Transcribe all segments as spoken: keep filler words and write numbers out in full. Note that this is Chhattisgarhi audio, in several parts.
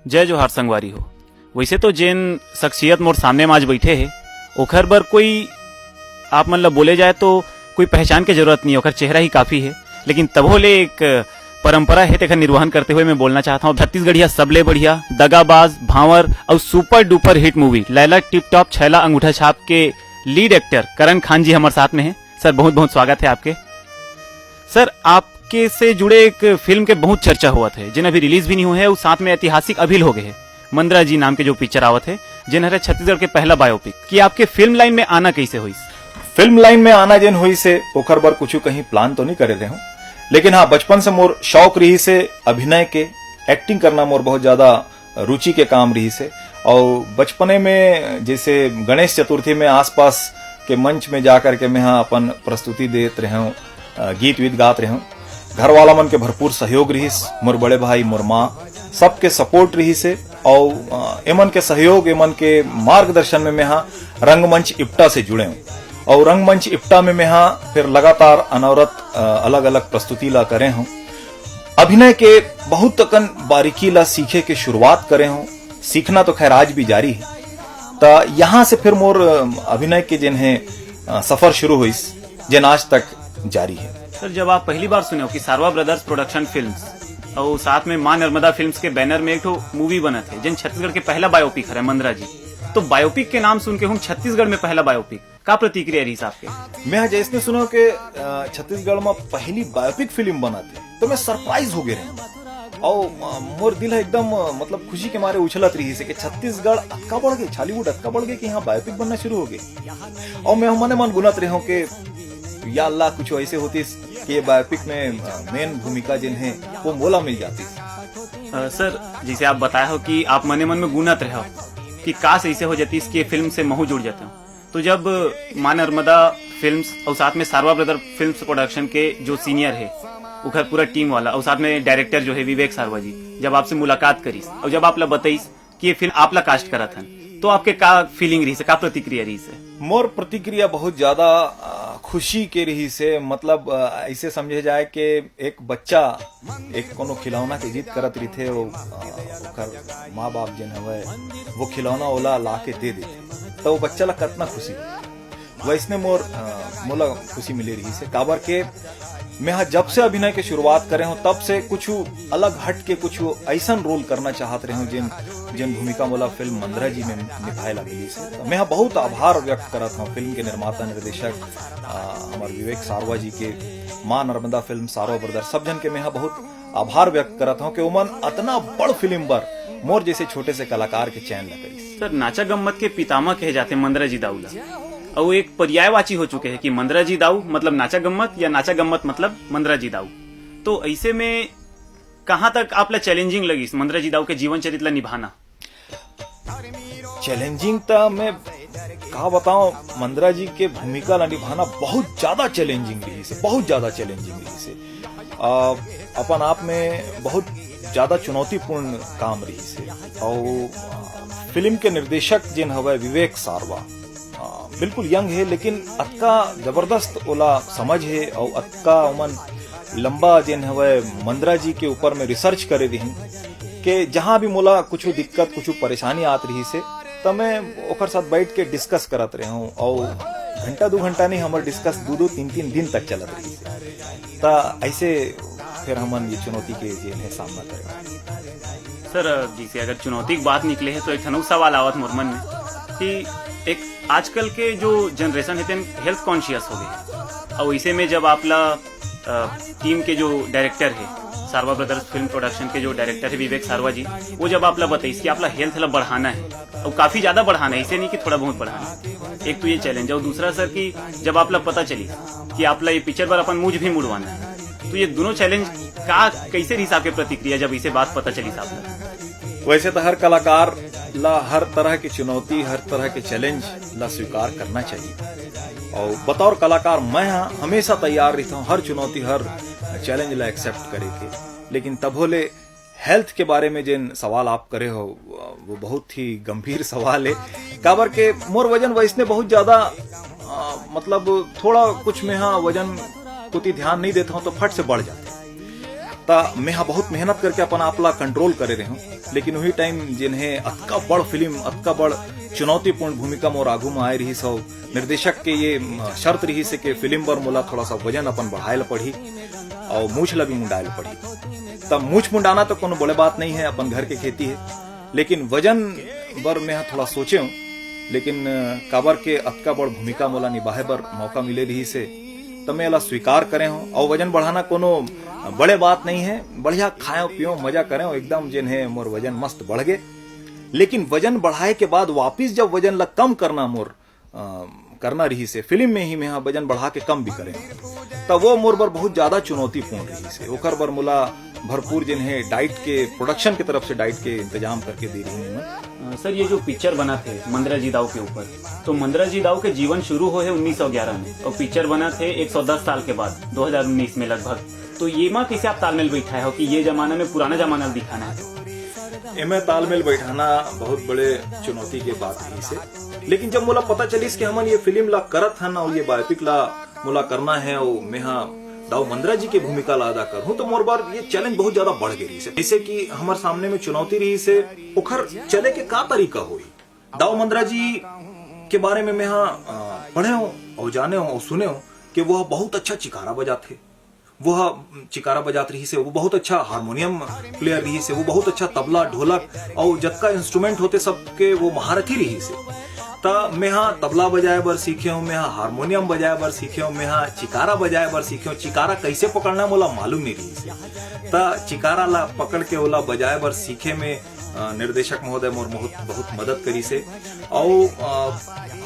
जय जोहार संगवारी हो। वैसे तो जेन शख्सियत मोर सामने में आज बैठे हे, ओखर बर कोई, आप मन ला बोले जाए तो कोई पहचान के जरूरत नहीं है, ओखर चेहरा ही काफी है। लेकिन तभो ले एक परंपरा है, तेखर निर्वहन करते हुए मैं बोलना चाहता हूँ, छत्तीसगढ़िया सबले बढ़िया, दगाबाज, भांवर और super duper hit movie Laila tip top Chhaila Angutha Chhap के लीड एक्टर करण खान जी हमारे साथ में हैं। सर, बहुत बहुत स्वागत है आपके। सर, आपके से जुड़े एक फिल्म के बहुत चर्चा होवत है, जेन अभी रिलीज भी नहीं हुए है, और साथ में ऐतिहासिक अभी हो गए है, मंदरा जी नाम के जो पिक्चर आवत है, जेन हरे छत्तीसगढ़ के पहला बायोपिक। कि आपके फिल्म लाइन में आना कैसे होइस? फिल्म लाइन में आना जेन होइस हे, ओकर बर कुछ कहीं प्लान तो नहीं करे रहे हूँ, लेकिन हाँ, बचपन से मोर शौक रहिस हे अभिनय के, एक्टिंग करना मोर बहुत ज्यादा रुचि के काम रहिस हे। और बचपने में जैसे गणेश चतुर्थी में आसपास के मंच में जा करके मैं हा अपन प्रस्तुति देत रहे हूँ, अ, गीत वीत गात रहे हूँ। घर वाला मन के भरपूर सहयोग रहिस, मोर बड़े भाई, मोर माँ, सबके सपोर्ट रहिस हे। और, अ, एमन के सहयोग, एमन के मार्गदर्शन में मैं हा रंगमंच इप्टा से जुड़े हूँ। और रंगमंच इप्टा में मैं हा फिर लगातार अनवरत, अ, अलग-अलग प्रस्तुति ला करे हूँ। अभिनय के बहुत अकन बारीकी ला सीखे के शुरुआत करे हूँ। सीखना तो खैर आज भी जारी है। त यहाँ से फिर मोर, अ, अभिनय के जेन हे, अ, सफर शुरू होइस, जेन आज तक जारी है। सर, जब आप पहली बार सुने हो कि सारवा ब्रदर्स प्रोडक्शन फिल्म्स और साथ में माँ नर्मदा फिल्म्स के बैनर में एक ठो मूवी बनत है, जेन छत्तीसगढ़ के पहला बायोपिक हरे मंदरा जी, तो बायोपिक के नाम सुन के हम छत्तीसगढ़ में पहला बायोपिक, का प्रतिक्रिया रहिस आपके? मैं जैसने सुनो कि, अ, छत्तीसगढ़ में पहली बायोपिक फिल्म बनत है, तो मैं सरप्राइज हो गए रहे। और, अ, मोर दिल है एकदम, अ, मतलब खुशी के मारे उछलत रहिस हे कि छत्तीसगढ़ अतका बढ़ गए, छॉलीवुड अतका बढ़ गए कि यहाँ बायोपिक बनना शुरू हो गए। और मैं मने मन गुनत रहे हूँ कि या अल्लाह, कुछ ऐसे होतिस कि ये बायोपिक में, अ, मेन भूमिका जेन हे, वो मोला मिल जातिस। अ, सर, जैसे आप बताए हो कि आप मने मन में गुनत रहे हो कि काश ऐसे हो जातिस कि ये फिल्म से महू जुड़ जाते हो, तो जब माँ नर्मदा फिल्म्स और साथ में सारवा ब्रदर फिल्म्स प्रोडक्शन के जो सीनियर है, उखर पूरा टीम वाला और साथ में डायरेक्टर जो है विवेक सारवा जी, जब आपसे मुलाकात करिस और जब आप ला बताइस कि ये फिल्म आप ला कास्ट करत हन, तो आपके का फीलिंग रहिस हे, का प्रतिक्रिया रहिस हे? मोर प्रतिक्रिया बहुत ज्यादा, अ, खुशी के रहिस हे। मतलब, अ, ऐसे समझे जाए कि एक बच्चा एक कोनो खिलौना के जिद करत रहिथे, वो, अ, ओकर माँ बाप जेन हवय, वो खिलौना ओला ला के दे देथे, तो वो बच्चा ला कतना खुशी होथे। वैसने मोर, अ, मोला खुशी मिले रहिस हे, काबर के मैं हा जब से अभिनय के शुरुआत करे हूँ, तब से कुछ अलग हट के कुछ ऐसन रोल करना चाहत रहे हूँ, जेन, जेन भूमिका मोला फिल्म मंदरा जी में निभाए ला मिलिस हे। तो मैं हा बहुत आभार व्यक्त करत हूँ फिल्म के निर्माता निर्देशक, अ, हमारे विवेक सारवा जी के, माँ नर्मदा फिल्म, सारवा ब्रदर, सब जन के मैं हा बहुत आभार व्यक्त करत हूँ कि ओमन अतना बड़ फिल्म बर मोर जैसे छोटे से कलाकार के चयन ल करिस। सर, नाचा गम्मत के पितामह कहे जाते मंदरा जी दाऊ ला, और एक पर्यायवाची हो चुके हैं कि मंदरा जी दाऊ मतलब नाचा गम्मत या नाचा गम्मत मतलब मंदरा जी दाऊ। तो ऐसे में कहाँ तक आप ला चैलेंजिंग लगिस मंदरा जी दाऊ के जीवन चरित्र ला निभाना? चैलेंजिंग त मैं का बताऊं, मंदरा जी के भूमिका ला निभाना बहुत ज्यादा चैलेंजिंग रहिस हे, बहुत ज्यादा चैलेंजिंग रहिस हे। अ, अपन आप में बहुत ज्यादा चुनौतीपूर्ण काम रहिस हे। और, अ, फिल्म के निर्देशक जेन हवय विवेक सारवा, अ, बिल्कुल यंग हे, लेकिन अतका जबरदस्त ओला समझ हे और अतका ओमन लंबा जेन हवय मंदरा जी के ऊपर में रिसर्च करे रिहिन, के जहाँ भी मोला कुछ दिक्कत, कुछ परेशानी आत रहिस हे, त मैं ओकर साथ बैठ के डिस्कस करत रहे हूँ और घंटा दो घंटा नहीं, हमर डिस्कस दो दो तीन तीन दिन तक चलत रहिस हे। त ऐसे फिर हमन ये चुनौती के जेन हे सामना करे। सर, जैसे अगर चुनौती की बात निकले है तो एक ठन अउ सवाल आवत मोर मन में कि एक आजकल के जो जनरेशन है तेन हेल्थ कॉन्शियस हो गए, और इसे में जब आप ला अ, टीम के जो डायरेक्टर है, सारवा ब्रदर्स फिल्म प्रोडक्शन के जो डायरेक्टर है विवेक सारवा जी, वो जब आप ला बताइस कि आप ला हेल्थ ला बढ़ाना है, और काफी ज्यादा बढ़ाना है, इसे नहीं कि थोड़ा बहुत बढ़ाना है, एक तो ये चैलेंज। और दूसरा सर कि जब आप ला पता चली कि आप ला ये पिक्चर पर अपन मुझ भी मुड़वाना है, तो ये दोनों चैलेंज का कैसे रहिस आपके प्रतिक्रिया जब इसे बात पता चली आप ला? वैसे तो हर कलाकार ला हर तरह की चुनौती, हर तरह के चैलेंज ला स्वीकार करना चाहिए। और बतौर कलाकार मैं हा हमेशा तैयार रहता हूँ हर चुनौती, हर चैलेंज ला एक्सेप्ट करे के। लेकिन तभो ले हेल्थ के बारे में जेन सवाल आप करे हो, वो बहुत ही गंभीर सवाल है। काबर के मोर वजन वैसने बहुत ज्यादा, अ, मतलब थोड़ा कुछ में हा वजन कोती ध्यान नहीं देता हूँ तो फट से बढ़ जाता है। त मैं ह बहुत मेहनत करके अपन आप ला कंट्रोल करे रहे हूँ। लेकिन वही टाइम जिन्हें अतका बड़ फिल्म, अतका बड़ चुनौतीपूर्ण भूमिका मोर आगू में आए रही सो, निर्देशक के ये म, शर्त रही से कि फिल्म बर मोला थोड़ा सा वजन अपन बढ़ाए ल पड़ही और मूछ ला भी मुंडाए ल पड़ही। तब मूछ मुंडाना तो कोनो बड़े बात नहीं है, अपन घर के खेती है, लेकिन वजन बर मैं ह थोड़ा सोचे हूँ। लेकिन अ, काबर के अतका बड़ भूमिका मोला निभाए बर मौका मिले रही से, त मैं एला स्वीकार करे हूँ। और वजन बढ़ाना कोनो बड़े बात नहीं है, बढ़िया खाए पियो, मजा करे हूँ एकदम, जेन है मोर वजन मस्त बढ़ गए। लेकिन वजन बढ़ाए के बाद वापिस जब वजन ला कम करना मोर अ, करना रही से, फिल्म में ही मैं ह वजन बढ़ा के कम भी करे हूँ, त वो मोर बर बहुत ज्यादा चुनौतीपूर्ण रही से। ओकर बर मोला भरपूर जिन्हें डाइट के, प्रोडक्शन के तरफ से डाइट के इंतजाम करके दे रही है। अ, सर, ये जो पिक्चर बना थे मंदरा जी दाऊ के ऊपर, तो मंदरा जी दाऊ के जीवन शुरू हो है उन्नीस सौ ग्यारह में और पिक्चर बना थे एक सौ दस साल के बाद, दो हज़ार उन्नीस में लगभग। तो ये माँ कैसे आप तालमेल बैठाए हो कि ये जमाना में पुराना जमाना दिखाना है? एमे तालमेल बैठाना बहुत बड़े चुनौती के बात रही से। लेकिन जब मोला पता चलिस कि हमन ये फिल्म ला करत हन और ये बायोपिक ला मोला करना है और मैं ह दाऊ मंदरा जी के भूमिका ला अदा करहूँ, तो मोर बर ये चैलेंज बहुत ज्यादा बढ़ गई रही से। जैसे कि हमारे सामने में चुनौती रही से, ओखर चले के का तरीका होई। दाऊ मंदरा जी के बारे में मैं ह, अ, पढ़े हूँ और जाने हूँ और सुने हूँ कि वो बहुत अच्छा चिकारा बजाते। वो ह चिकारा बजात रही से, वो बहुत अच्छा हारमोनियम प्लेयर रही से, वो बहुत अच्छा तबला, ढोलक और जतका इंस्ट्रूमेंट होते सबके वो महारथी रही से। त मैं ह तबला बजाए बर सीखे हूँ, मैं ह हारमोनियम बजाए बर सीखे हूँ, मैं ह चिकारा बजाए बर सीखे हूँ। चिकारा कैसे पकड़ना है मोला मालूम नहीं रही से। त चिकारा ला पकड़ के ओला बजाए बर सीखे में अ, निर्देशक महोदय मोर बहुत, बहुत मदद करी से। और अ,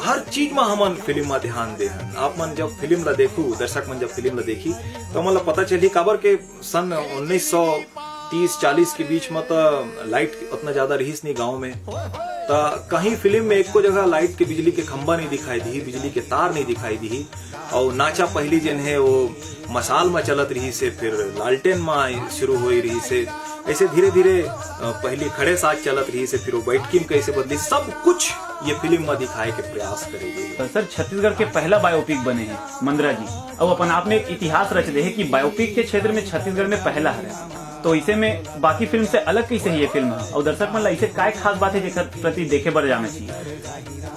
हर चीज में हमन फिल्म में ध्यान दे हन। आप मन जब फिल्म ला देखू, दर्शक मन जब फिल्म ला देखी, तो हमन ला पता चली, काबर के सन उन्नीस सौ तीस चालीस के बीच में तो लाइट उतना ज्यादा रहीस नहीं गांव में। त कहीं फिल्म में एको जगह लाइट के, बिजली के खंबा नहीं दिखाई दी, बिजली के तार नहीं दिखाई दी। और नाचा पहली जन है वो मसाल में चलत रही से, फिर लालटेन में शुरू हो रही से, ऐसे धीरे धीरे अ, पहली खड़े साज चलत रही से, फिर वो बैठकी में कैसे बदली, सब कुछ ये फिल्म में दिखाए के प्रयास करे गए। तो सर, छत्तीसगढ़ के पहला बायोपिक बने हैं मंदरा जी, और अपन आप में एक इतिहास रच दे है कि बायोपिक के क्षेत्र में छत्तीसगढ़ में पहला है। तो इसे में बाकी फिल्म से अलग कैसे है ये फिल्म है? और दर्शक मन ला इसे काय खास बात है जेकर प्रति देखे बर जाना चाहिए?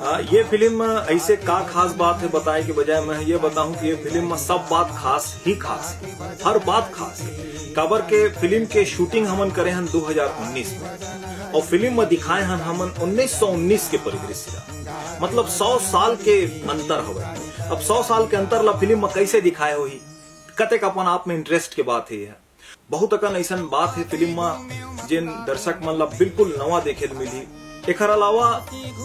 आ, ये फिल्म ऐसे का खास बात है बताए के बजाय मैं ये बताऊं कि ये फिल्म में सब बात खास ही खास है, हर बात खास है। काबर के फिल्म के शूटिंग हमन करे हन दो हज़ार उन्नीस में और फिल्म में दिखाए हन हमन उन्नीस सौ उन्नीस के परिदृश्य ला। मतलब सौ साल के अंतर हवे। अब सौ साल के अंतर ला फिल्म में कैसे दिखाए होही, कतेक अपन आप में इंटरेस्ट के बात है यह। बहुत अकन ऐसन बात है फिल्म में जेन दर्शक मन ला बिल्कुल नवा देखे ल मिलही। एकर अलावा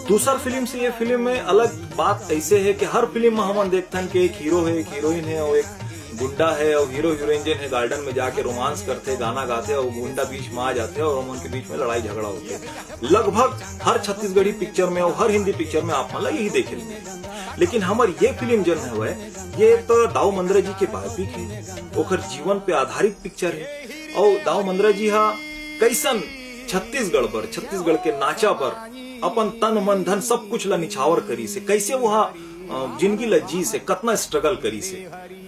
दूसर फिल्म से ये फिल्म में अलग बात ऐसे है कि हर फिल्म में हमन देखथन कि एक हीरो है, एक हीरोइन है और एक गुंडा है और हीरो हीरोइन जेन है गार्डन में जाके रोमांस करते, गाना गाते और गुंडा बीच में आ जाते और हमन के बीच में लड़ाई झगड़ा होते। लगभग हर छत्तीसगढ़ी पिक्चर में और हर हिंदी पिक्चर में आप मन ला यही देखे ल मिलही। लेकिन हमर ये फिल्म जन हवय, ये तो दाऊ मंदरा जी के बायोपिक है, ओकर जीवन पे आधारित पिक्चर है। और दाऊ मंदरा जी हा कैसन छत्तीसगढ़ बर, छत्तीसगढ़ के नाचा बर अपन तन मन धन सब कुछ ला निछावर करी से, कैसे वो हा, अ, जिंदगी ला जी से, कतना स्ट्रगल करी से,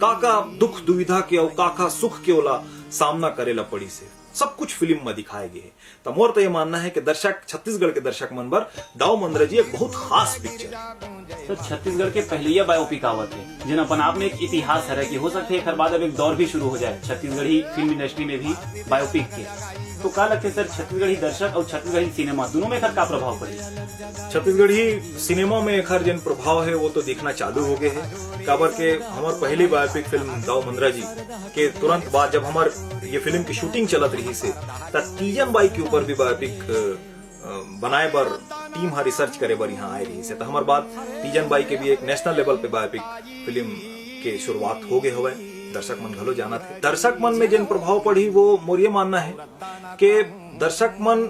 का का दुख दुविधा के और का का सुख के ओला सामना करे ला पड़ी से, सब कुछ फिल्म में दिखाए गए है। तो मोर तो ये मानना है कि दर्शक, छत्तीसगढ़ के दर्शक मन बर दाऊ मंदरा जी एक बहुत खास पिक्चर है। तो छत्तीसगढ़ के पहलैया बायोपिक आवत है, जेन अपन आप में एक इतिहास हरे कि हो सकथे एकर बाद अब एक दौर भी शुरू हो जाए, छत्तीसगढ़ी फिल्म इंडस्ट्री में भी बायोपिक के। तो का लगथे सर, छत्तीसगढ़ी दर्शक और छत्तीसगढ़ी सिनेमा दोनों में एकर का प्रभाव पड़ी? छत्तीसगढ़ी सिनेमा में एकर जेन प्रभाव है वो तो दिखना चालू हो गए है। काबर के हमर पहली बायोपिक फिल्म दाऊ मंदरा जी के तुरंत बाद जब हमर ये फिल्म की शूटिंग चलत रही से, त तीजन बाई के ऊपर भी बायोपिक, अ, अ, बनाए बर टीम हा रिसर्च करे बर यहाँ आए रही से। त हमर बाद तीजन बाई के भी एक नेशनल लेवल पे बायोपिक फिल्म के शुरुआत हो गए हवय। दर्शक मन घलो जानत है। दर्शक मन में जेन प्रभाव पड़ी वो मोर ये मानना है कि दर्शक मन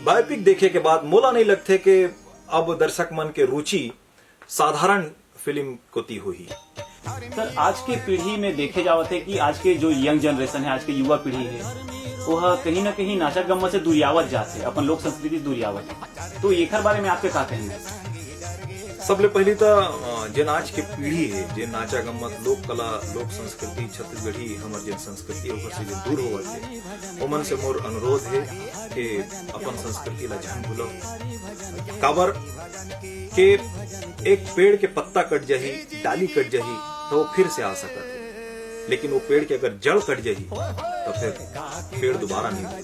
बायोपिक देखे के बाद मोला नहीं लगथे कि अब दर्शक मन के रुचि साधारण फिल्म कोती होही। सर, आज के पीढ़ी में देखे जावत है कि आज के जो यंग जनरेशन है, आज के युवा पीढ़ी है, वो कहीं ना कहीं नाचा गम्मा से दूरियावत जात है, अपन लोक संस्कृति से दूरियावत है। तो एकर बारे में आपके का कहना है? सबले पहिली त, अ, जेन आज के पीढ़ी हे, जेन नाचा गम्मत, लोक कला, लोक संस्कृति, छत्तीसगढ़ी हमर जेन संस्कृति हे, ओकर से जे दूर होवत हे, ओमन से मोर अनुरोध हे कि अपन संस्कृति ला झन भूलव। काबर के एक पेड़ के पत्ता कट जाही, डाली कट जाही, त वो फिर से आ सकत हे, लेकिन वो पेड़ के अगर जड़ कट जाही, त फिर पेड़ दोबारा नहीं होगा।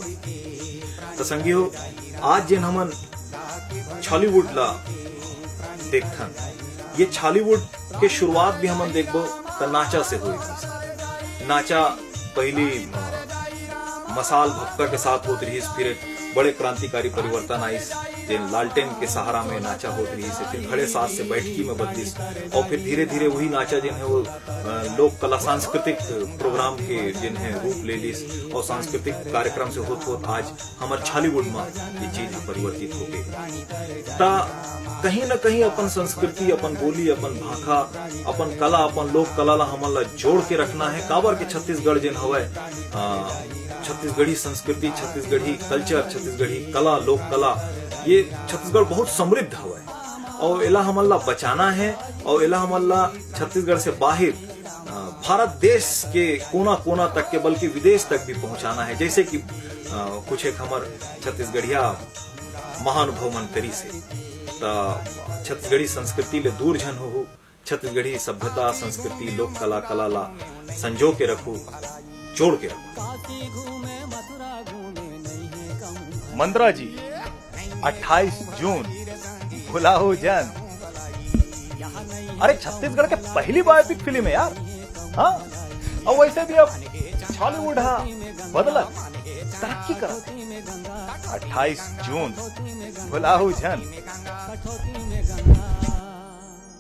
त संगी हो, आज जेन हमन छॉलीवुड ला देखथन, ये छॉलीवुड के शुरुआत भी हमन देखबो त नाचा से होए रहिस। नाचा पहिली, अ, मसाल भपका के साथ होत रहिस, फिर एक बड़े क्रांतिकारी परिवर्तन आइस, जेन लालटेन के सहारा में नाचा होत रहिस, फिर घड़े साज से बैठकी में बदलिस, और फिर धीरे-धीरे वही नाचा जेन हे वो, अ, लोक कला सांस्कृतिक प्रोग्राम के जेन हे रूप ले लिस, और सांस्कृतिक कार्यक्रम से होत-होत आज हमर छॉलीवुड म ये चीज ह परिवर्तित हो गई। त कहीं न कहीं अपन संस्कृति, अपन बोली, अपन भाखा, अपन कला, अपन लोक कला ला हमन ला जोड़ के रखना हे। काबर के छत्तीसगढ़ जेन हवय, अ, छत्तीसगढ़ी संस्कृति, छत्तीसगढ़ी कल्चर, छत्तीसगढ़ी कला, लोक कला, ये छत्तीसगढ़ बहुत समृद्ध हवय और एला हमन ला बचाना हे और एला हमन ला छत्तीसगढ़ से बाहिर, अ, भारत देश के कोना-कोना तक के, बल्कि विदेश तक भी पहुंचाना हे। जैसे कि, अ, कुछ एक हमर छत्तीसगढ़िया महानुभव मन करिस हे, त छत्तीसगढ़ी संस्कृति ले दूर झन होहू, छत्तीसगढ़ी सभ्यता, संस्कृति, लोक कला, कला ला संजो के रखू, जोड़ के रखू। मंद्रा जी, अट्ठाईस जून, भुलाहू झन। अरे, छत्तीसगढ़ के पहली बायोपिक फिल्म हे यार। हाँ, और वैसे भी अब छॉलीवुड हा बदलत, तरक्की करत। अट्ठाईस जून, भुलाहू झन।